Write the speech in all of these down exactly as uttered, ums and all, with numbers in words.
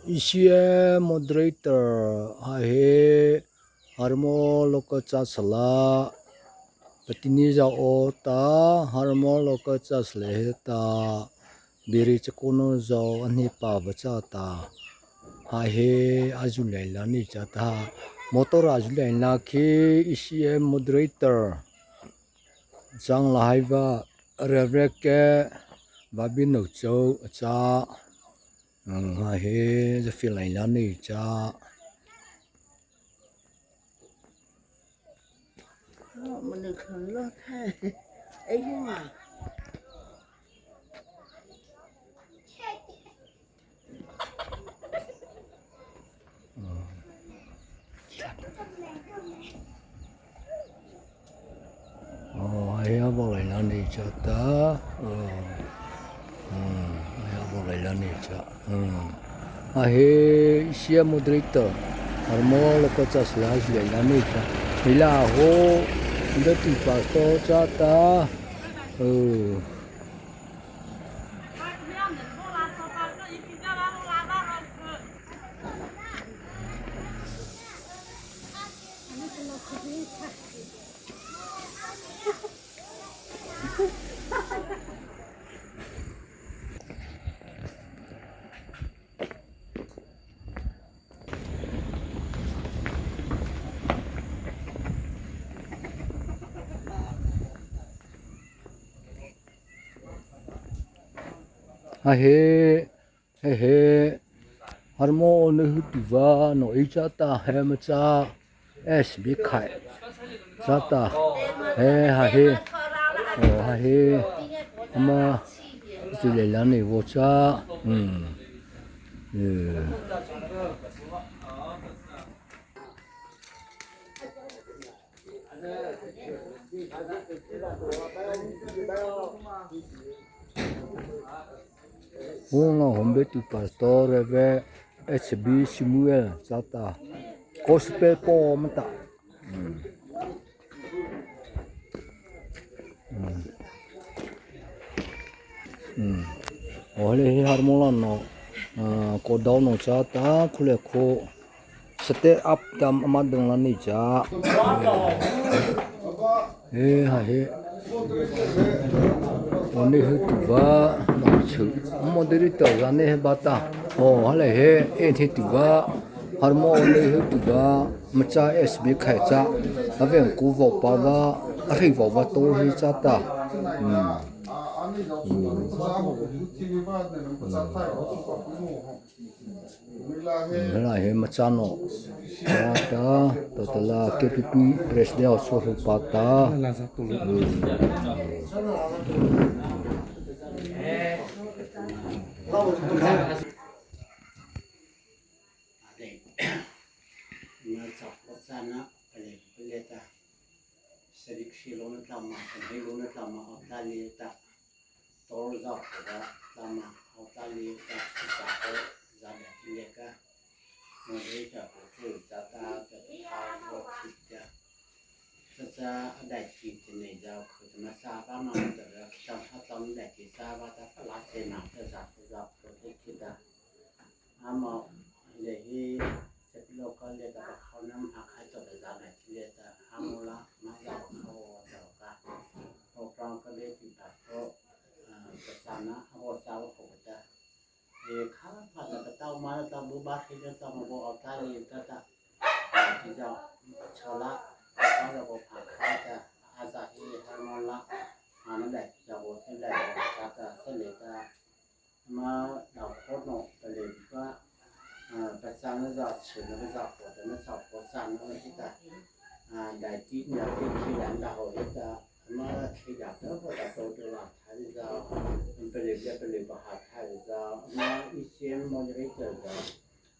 E C M moderator ha he Harmon local church la, patini za o ta, Harmon local church la he ta, biri chakona za o a ni pa ba cha ta, ha he a zu lai la ni cha ta, motor a zu lai na khi E C M moderator, chang la hai va, Reverend K. Babino Cho cha, ha he, za fi lai la ni cha. Aw, a hia bawk lai la ni cha ta. Aw. Hmm, a hia bawk lai la ni cha. Hmm. A he E C M moderator. Harmon local church la zu lai la ni cha. Hila ho. Nda ti pastor cha ta. Oh. A he, he he, Harmon awna hawtupa no ei cha ta he ma cha, S B khai cha ta, he ha he, aw ha he, ama, zu lai la ni vaw cha, hmm, eh. Unga hombe tu pastor ve H B Samuel cha ta. Gospel po mata. Hmm. Hmm. Hmm. Ole he Harmon la no. Ah, ko dau no cha ta, khule kho. Step up tam ama dong la ni cha. Eh, ha he. Awna hawtupa, ma chu. Moderator za ne he ba ta. Aw, ha le he, e ne hawtupa. Harmon awna hawtupa, ma cha S B khai cha. A veng ku vaw pa ba, a hri vaw ba to hi cha ta. Hmm. Hmm. Hela he ma cha no. Ta, ta, ta la K P P president aw so hu pa ta. Sadik si lo na tama, sadik lo na tama, aw ta li ta. Tor za ko da tama, aw ta li ta, sa ko za da ti le ka. Mo de ta ko ko za ta, ta ta ko ki ta. Sa sa a dai ki te ne za ko ta ma sa ba ma ta da, sa sa ta ma dai ki sa ba ta, ka la se na ta za ko za ko te ki ta. Ama le hi, sa pi lo ka le ta ka khau na ma khai to da za da ki le ta, ama la, ma za ko khau ta ka. Ko pra ka le ki ta ko, ah, ka sa na, a ko sa ko ta. E, kha pha ta ka tau ma ta bu ba khi ta ta ma bo aw ta li ta ta. Ki za, cha la, ka la bo pha kha ta, a za hi ha ma la, a na dai ki za bo te dai bo ta ta, sa le ta. Ma dau kho no, ka le ba, ah, ka sa na za chi na ka za ko ta na sa ko sa na ki ta. Ah, dai ti na ki ki dan da ho ta. Ma khi da ta ko ta to to la tha za, pele pele pele ba ha tha za, ma E C M moderator za,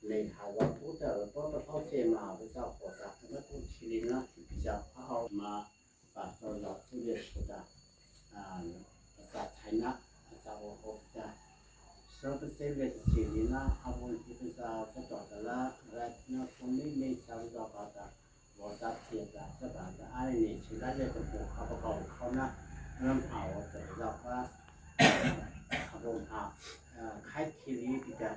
nei ha za pu ta, pa pa hau se ma ba za ko ta, ma tu khi li na, khi pi za pa hau ma, pa to za tu le su ta, ah, pa za thai na, pa za o ho ta. So pa se le khi li na, a bon khi pa za pa to ta la, right na ko ni nei sa za pa ta. Bo ta thie ta, sa ta ta, ai ni chi la le ta bu kha ba kau khau na, ram ha wo ta za pa, kha bo ha, ah, khai thi li pi ta,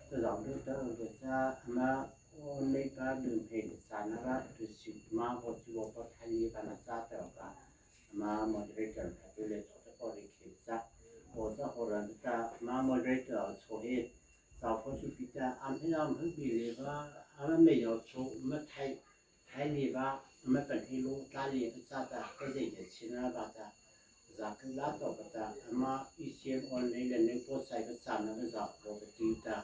Tuzao du ta u ta cha ama o nei pa dum he le cha na ra tu si ma bo chu bo pa thai ni pa na cha ta ka ama moderator ka tu le cho ta ko ri khe cha o cha ho ra ta ama moderator cho he cha pho chu pi ta am he am he bi le ba ama me yo cho ma thai Thai ni ba, ama kan hi lu ta li ka cha ta, ka zei ka chin na ba ta, za ka la to ka ta, ama E C M on nei le nei po sai ka cha na ka za ko ka ti ta,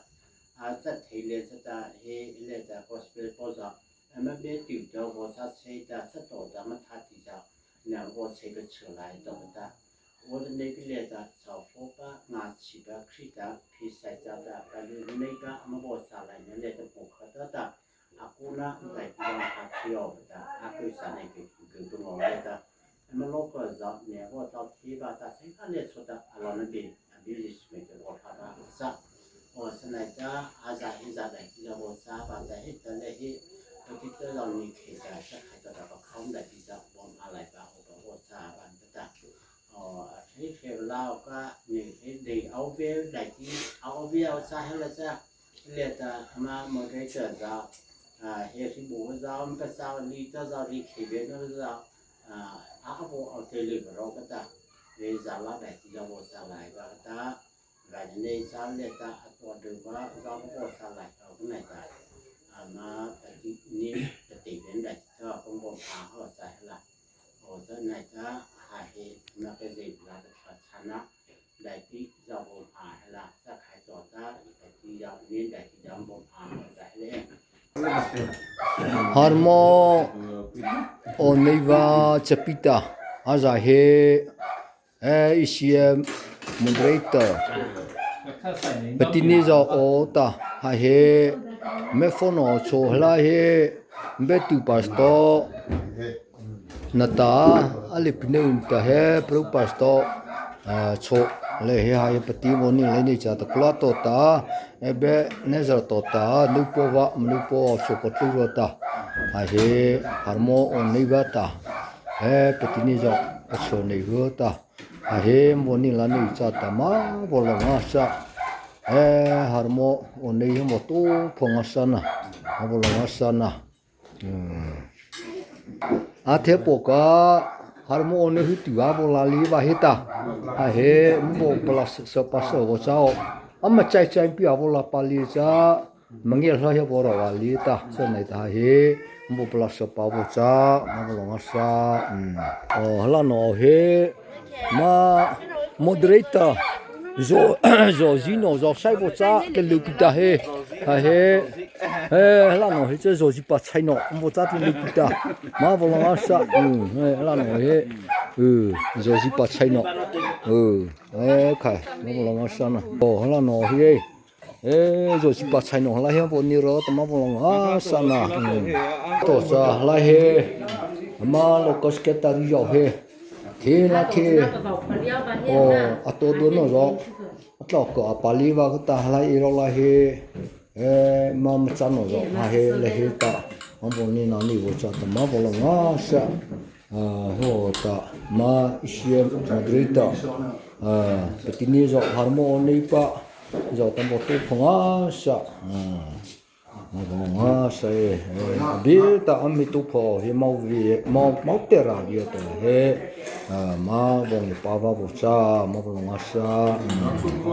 a cha thei le cha ta, he le ta gospel po za, ama be ti ta ko cha sei ta, cha to ta ma tha ti ta, na ko sei ka chu lai to ka ta. O nei ka le ta, cha pho pa, nga chi ba, Krista, phi sai cha ta, ka lu nei ka, ama ko cha lai na le ta po ka ta ta, a ku na, lai ti ba ka ti o ta, a ku sa nei ki, ki tu mo le ta. Ama lo ko za ne ko ta ti ba ta, sai ka ne so ta, a lo na bi, a bi li si me ke ko ta ba sa. O sa nei ta, a za hi za lai ti ko sa ba ta hi ta le hi, ko ti ta lo ni ke ta, sa ka ta ta ba ka lai ti ta, bo ma lai ba, o ba ko sa ba ta. O, a thei thei la ka, ni thei dei au be, lai ti, au be au sa he la sa. Le ta ama moderator za, a, he si bu za, um pa sa li ta za li khi be na za, a, a bu au te li ba ro ka ta, le za la bai ti za bu za lai ka ta, bai ne za le ta, a to de ba za bu za lai ka ku nai ta, ama ta ti ni ta te be na ta ko bu pa ho za la, o za nai ta, ha he, na ka ze la ka cha cha na, Harmon Oneiva Chapita, a za he, eh, E C M moderator. Patini za o ta, ha he, me phono cho hla he, be tu pastor. Na ta, a le pine un ta he, pro pastor, a, cho le he ha he pati mo ni le ni cha ta kula to ta, e be ne za to ta, nu po va, nu po so ko tu ro ta. Ha he, Harmon Oneiva ta. He, pati ni za, a so nei ro ta. Ha he, mo ni la ni cha ta ma, bo lo nga sa. He, Harmon Oneiva mo tu pho nga sa na. Ma bo lo nga sa na. Hmm. A the po ka, Harmon Oneiva hu tu a bo la li ba he ta. Ha he, mo bo pala sa pa sa bo cha o. A ma chai chai pi a bo la pa li cha. Ma nge hla he bo ra wa li ta. Sa nai ta ha he, mo bo pala sa pa bo cha. Ma bo lo nga sa. Hmm. O, hla no he. Ma moderator. Zo, zo zi no, zo sai bo cha, ke lu pi ta he. Ha he. He, hla no he, che zo zi pa chai no, bo cha ke lu pi ta. Ma bo lo nga sa, mm, he, hla no he. U, zo zi pa chai no. U, e, khai, ma bo lo nga sa na. O, hla no he. E, zo zi pa chai no, hla he bo ni ro, ta ma bo lo nga sa na. Mm. To cha, hla he. Ma lo ko secretary yo he. Khi la khi. O, a to do no zo. A to ko a pa li va ko ta hla i ro la he. E, ma ma cha no zo. Ha he le he ta. Ma bo ni na ni bo cha ta ma bo lo nga sa. A, ho ta. Ma E C M moderator. A, pati ni zo Harmon Oneiva. Zo ta bo tu pho nga sa. A. Ma bo lo nga sa e, e, a bi ta a mi tu pho he mau vi, mau, mau te ra vi ta he, a, ma bo ni pa va bo cha, ma bo lo nga sa, mm.